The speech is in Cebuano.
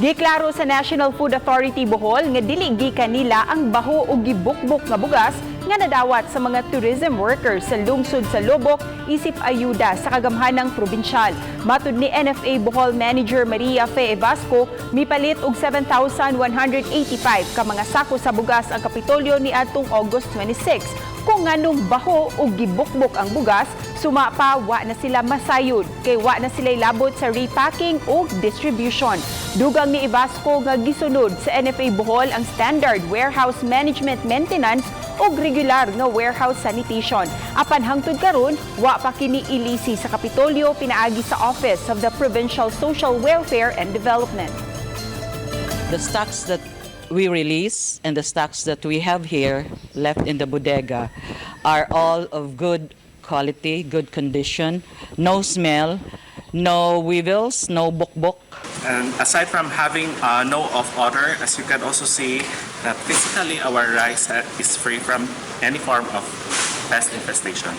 Giklaro sa National Food Authority Bohol nga dili gikan nila ang baho o gibukbok nga bugas nga nadawat sa mga tourism workers sa lungsod sa Loboc isip ayuda sa kagamhanang probinsyal. Matud ni NFA Bohol Manager Maria Fe Evasco, mipalit og 7,185 ka mga sako sa bugas ang Kapitolyo niadtong August 26. Kung nganong baho o gibukbok ang bugas, suma pa wa na sila masayod kay wa na sila labot sa repacking o distribution. Dugang ni Evasco nga gisunod sa NFA Bohol ang standard warehouse management maintenance ug regular nga warehouse sanitation. Apan hangtod karon, wa pa kini ilisi sa Kapitolyo pinaagi sa Office of the Provincial Social Welfare and Development. The stocks that we release and the stocks that we have here left in the bodega are all of good quality, good condition, no smell, no weevils, no bukbok. And aside from having no off odor, as you can also see that physically our rice is free from any form of pest infestation.